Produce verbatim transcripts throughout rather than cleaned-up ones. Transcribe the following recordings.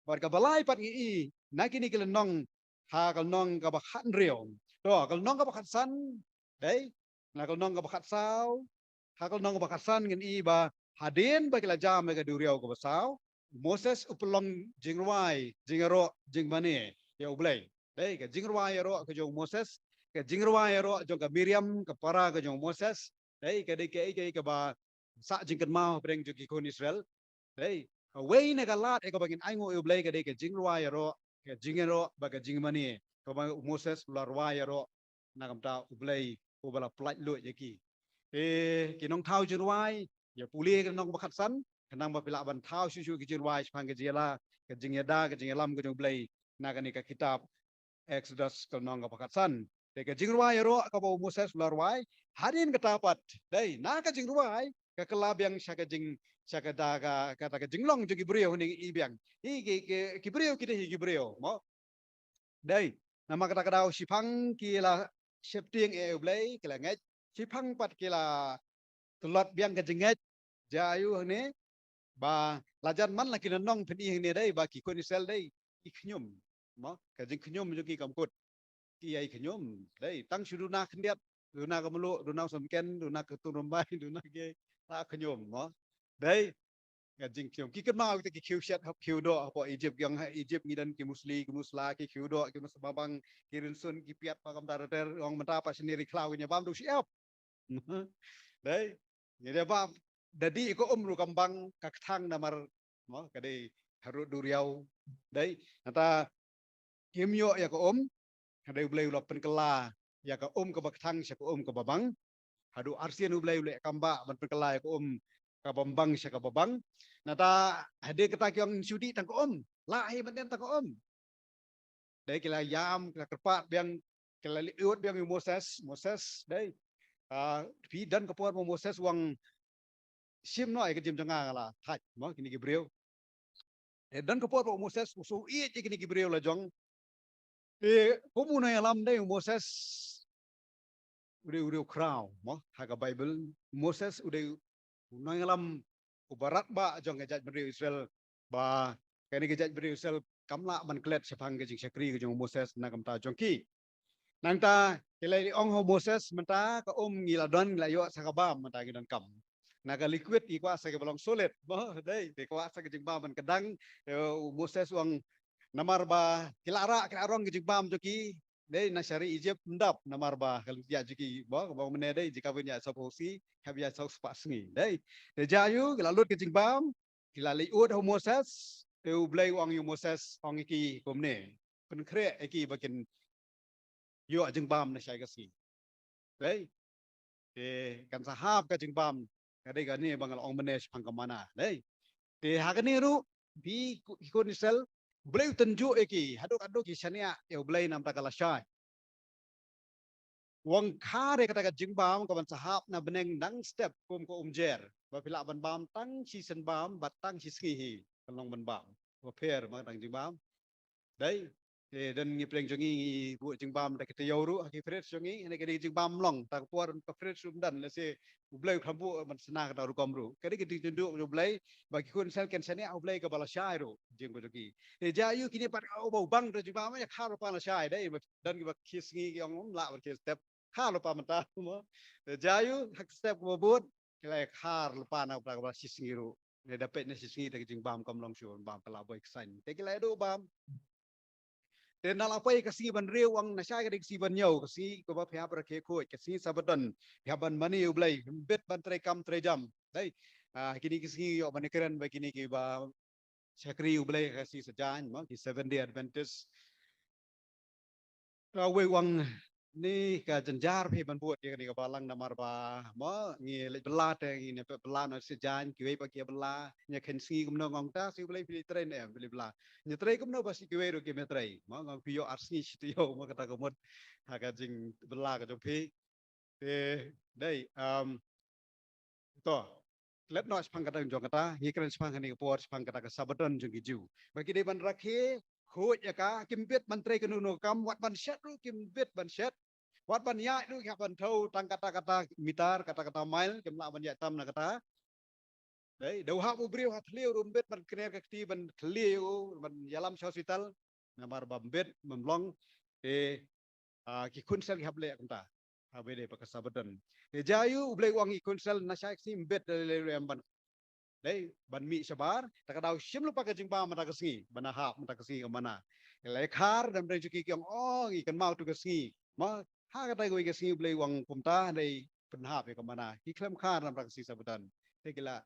Bad kaba lai pat ngi i na kine ki lynnong, ha ka lynnong kaba khathynriew. To, ka lynnong kaba khatsan, dei, na ka lynnong kaba khatsaw, ha ka lynnong kaba khatsan ngin i ba hadien ba ki la jam ïa ka duriaw kaba saw, Moses u pynlong jingrwai, jingïaroh, jingmane ïa U Blei. Dei, ka jingrwai ïaroh ka jong Moses, ka jingrwai ïaroh jong ka Miriam, ka para ka jong Moses. Dei, ka dei kaei kaei kaba sah jingkynmaw hapdeng jong ki khun Israel. Dei, kawei na ka lad ïa kaba ngin ainguh ïa U Blei ka dei ka jingrwai ïaroh, ka jingïaroh bad ka jingmane kaba u Moses u la rwai ïaroh na ka bynta U Blei uba la pyllait luid ïa ki. Te ki nongthaw jingrwai, ïa pule ka lynnong ba khatsan, khnang ba phi lah ban thaw shuh shuh ki jingrwai shaphang ka jingïada, ka jingïada, ka jingïalam ka jong U Blei na kane ka kitab Exodus ka lynnong kaba khatsan. Te ka jingrwai ïaroh kaba u Moses u la rwai, hadien kata pat, dei, na ka jingrwai ka kylla biang sha ka jing, sha kata ka, kata ka jinglong jong ki briew, hangne i biang. Hi ki, ki, ki briew ki dei hi ki briew, mo. Dei, namar kata ka daw shiphang ki la sheptieng ïa U Blei, ki la ngeit, shiphang pat ki la tlot biang ka jingngeit. Jia aiu hangne, ba la jan man la ki lynnong phin i hangne, dei, ba ki khun Israel, dei, ki khñium, mo, ka jingkhñium jong ki kam kut. Ki ïai khñium, dei, tang shu duna khyndiat, duna ka mluh, duna u samken, duna ka ktung rymbai, duna ki, la khñium, mo. Dei, ka jingkhñium. Ki kynmaw kita ki khiew shet, hap khiew doh hapoh Egypt, ki ong ha Egypt ngi don ki musli, ki musla, ki khiew doh, ki musla babang, ki rynsun, ki piat, ba kam da ter, ong mynta pat shane ri khlaw, ngin ïa bam da u shyiap. Dei, ngi dei ba da dih ka um ruh kam bang ka kthang namar, mo, ka dei harud duriaw. Dei, nangta kim ïoh ïa ka um, ka dei U Blei u la pynkylla ïa ka um kaba kthang sha ka um kaba bang. Haduh arsien U Blei u leh kam bah ban pynkylla ïa ka um kaba bang sha kaba bang. Nangta hadien kata ki ong shu dih tang ka um, lah hi ban dien tang ka um. Dei, ki la ïam, ki la kyrpad biang, ki la leit ïoh biang ïa u Moses, Moses, dei. Ah, phi, don ka por ba u Moses u ong shim noh ïa ka jingim jong nga, nga la thait, mo, kine ki briew. Eh, don ka por ba u Moses u shu ïeit ïa kine ki briew la jong. Eh, kum u nongïalam, dei, u Moses u dei u riewkhraw, mo, ha ka Baibl. Moses u dei u nongïalam uba radbah jong ka jaitbynriew Israel, ba kane ka jaitbynriew Israel kam lah ban klet shaphang ka jingshakri ka jong u Moses na ka bynta jong ki. Nangta ki la ong ha u Moses, mynta ka um ngi la don, ngi la ïoh sa ka bam, mynta ngi donkam. Na ka liquid ngi kwah sa kaba long solid, mo, dei, ngi kwah sa ka jingbam ban kdang. Eh, u Moses u ong namar ba ki la rah, ki la rong ka jingbam jong ki, dei, na sha ri Egypt ym dap, namar ba ka lynti jong ki, mo, kaba mynne, dei, jingkabin ïa sawphew sngi, hap ïa sawspah sngi, dei. Te jia aiu, ki la lut ka jingbam, ki la leit ud ha u Moses, te U Blei u ong ïa u Moses, ong ïa ki kumne, pynkhreh ïa ki ba kin ïoh jingbam na shai ka sngi. Dei. Te kan sa hap ka jingbam, ka dei kane ba nga la ong mynne shaphang ka manna. Dei. Te ha kane ruh, phi ki khun Israel, U Blei u tynjuh ïa ki, haduh katno ki shaniah ïa U Blei namar ka lashai. U ong kha re kata ka jingbam kaban sa hap na bneng dang step kum ka umjer. Ba phi lah ban bam tang shisien bam, bad tang shisngi hi. Kan long ban bam. Ba pher ma tang jingbam. Dei, eh, don ngi pdeng jong ngi, ngi buh jingbam da ki taïew ruh ha ki fridge jong ngi, ne ka dei jingbam long, ta ka por ka fridge ruh ym don, lehse U Blei u kham buh ban shna kata rukom ruh. Ka dei ka jingtynjuh jong U Blei ba ki khun Israel kin shaniah U Blei kaba lashai ruh jingim jong ki. Te jia aiu kine pat, oh, ba u bang da jingbam ïa kha lypa lashai, dei, ba don kiba khie sngi ki ong ym lah ban khie step, kha lypa mynta, mo. Te jia aiu ha ka step kaba bud ki la ïa kha lypa na ka bynta kaba shisngi ruh. Ne da peit na shisngi te ka jingbam kam long shuh ban bam, ka la boi ksain. Te ki la ïa duh bam. Te na la poi ka sngi ban hynriew, u ong na shai ka dei ka sngi ban hynñiew, ka sngi kaba phi hap rakhe khuid, ka sngi Sabbaton, phi hap ban mane ïa U Blei, phi ym bit ban trei kam trei jam. Dei, ah, kine ki sngi ïoh ban ïakren bad kine kiba shakri U Blei ha ka sngi Saitjaiñ, mo, ki Seventh Day Adventist. Kawei u ong ne ka jynjar phi ban bud ïa kane ka balang namar ba, mo, ngi leit bylla te, ngi ne pep bylla na Saitjaiñ, kiwei pat ki ïa bylla, ngi kheiñ sngi kumno, nga ong ta, sngi U Blei phi leit trei ne em, phi leit bylla. Ngi trei kumno ba sngi kiwei ruh kim ïa trei. Mo, nga ong phi ïoh ar sngi shi taïew, mo, kata ka mut ha ka jingbylla ka jong phi. Te, dei, um, to, klet noh shaphang kata jong kata, ngi kren shaphang kane ka por, shaphang kata ka Sabbaton jong ki Jiw. Ba ki dei ban rakhe khuid ïa ka, kim bit ban trei kano kano ka kam, wat ban shet ruh kim bit ban shet. Wat ban ïaid ruh ki hap ban thew tang kata kata meter, kata kata mile, kim lah ban ïaid tam na kata. Dei, da u hap u briew ha thliew ruh ym bit ban kner ka kti ban thliew, ban ïalam sha hospital. Namar ba ym bit, ym long. Te, ah, ki khun Israel ki hap leh kumta. Ha ba dei pat ka Sabbaton. Te jia ïa u, u Blei u ong ïa ki khun Israel, na shai ka sngi ym bit da lei lei ruh em ban, dei, ban mih shabar, te ka daw shim lypa ka jingbam mynta ka sngi, ban hap mynta ka sngi ka manna. Ki la khar, dang dei jong ki ki ong, oh, ngi kynmaw tu ka sngi. Ma, ha kata kawei ka sngi u Blei u ong kumta, dei, pynhap ïa ka manna. Ki khlem khar namar ka sngi Sabbaton. Te ki la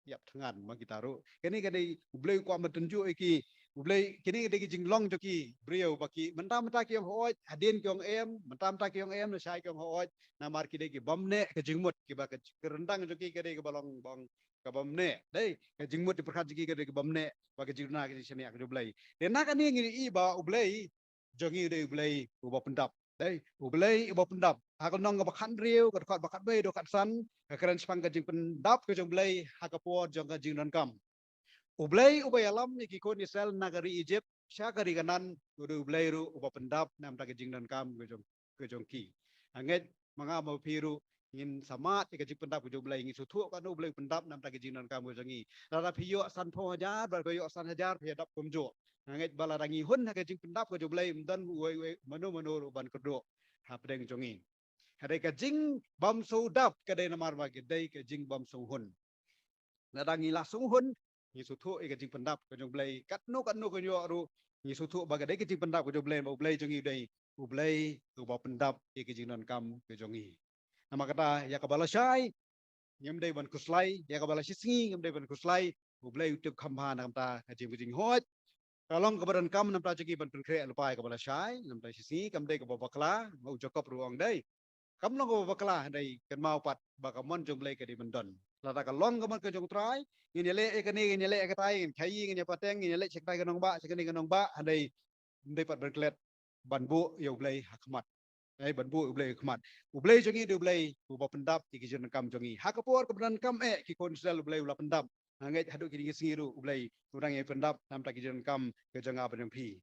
ïap thngan ma kita ruh. Kane ka dei u Blei u kwah ban tynjuh ïa ki. U Blei, kine ki dei ki jinglong jong ki briew ba ki mynta mynta ki ong hooid, hadien ki ong em, mynta mynta ki ong em, na shai ki ong hooid, namar ki dei ki bym neh ka jingmut, kiba ka, ka ryndang jong ki ka dei kaba long bong, ka bym neh. Dei, ka jingmut jingpyrkhat jong ki ka dei ka bym neh bad ka jingduna ka jingshaniah ka jong u Blei. Te na kane ngi ïohi ba u Blei jong ngi u dei u Blei uba pyndap. Dei, u Blei uba pyndap. Ha ka lynnong kaba khathynriew, ka dkhot ba khatwei, dkhot khatsan, ka kren shaphang ka jingpyndap ka jong u Blei ha ka por jong ka jingdonkam. U Blei uba ïalam ïa ki khun Israel na ka ri Egypt sha ka ri Kanaan, u dei u Blei ruh uba pyndap namar ka jingdonkam ka jong, ka jong ki. Nga ngeit ma nga ma phi ruh ngin sa mad ïa ka jingpyndap ka jong u Blei, ngin sngewthuh katno u Blei u pyndap namar ka jingdonkam ka jong ngi. Lada phi ïoh sanphew hajar, bad phi ïoh san hajar, phi ïadap kumjuh. Nga ngeit ba lada ngi hun ha ka jingpyndap ka jong u Blei, ym don uwei uwei mano mano ruh ban kyrduh hapdeng jong ngi. Ka dei ka jingbymsngewdap, ka dei namar ba ka dei ka jingbymsngewhun. Lada ngi la sngewhun, ngi sngewthuh ïa ka jingpyndap ka jong u Blei. Katno katno ka ïoh ruh, ngi sngewthuh ba ka dei ka jingpyndap ka jong u Blei, ba u Blei jong ngi u dei u Blei uba pyndap ïa ka jingdonkam ka jong ngi. Namar kata, ïa kaba lashai ngim dei ban khuslai, ïa kaba lashisngi ngim dei ban khuslai. U Blei u tip kham bha na ka bynta ka jing, ka jinghooid. Ka long kaba donkam na ka bynta jong ngi ban pynkhreh lypa ïa kaba lashai, na ka bynta shisngi, kam dei kaba bakla, ma u Jakob ruh u ong, dei. Kam long kaba bakla, dei, kynmaw pat ba ka mon jong u Blei ka dei ban don. Lada ka long ka mon ka jong u Trai, ngin ïaleh ïa kane, ngin ïaleh ïa katai, ngin khaïi, ngin ïapateng, ngin ïaleh sha katai ka nongbah, sha kane ka nongbah, hynrei ym dei pat ban klet ban buh ïa u Blei ha khmat. Dei, ban buh ïa u Blei ha khmat. U Blei jong ngi u dei u Blei uba pyndap ïa ki jingdonkam jong ngi. Ha ka por kaba donkam eh ki khun Israel u Blei u la pyndap. Nga ngeit haduh kine ki sngi ruh u Blei u dang ïai pyndap namar ki jingdonkam ka jong nga bad jong phi.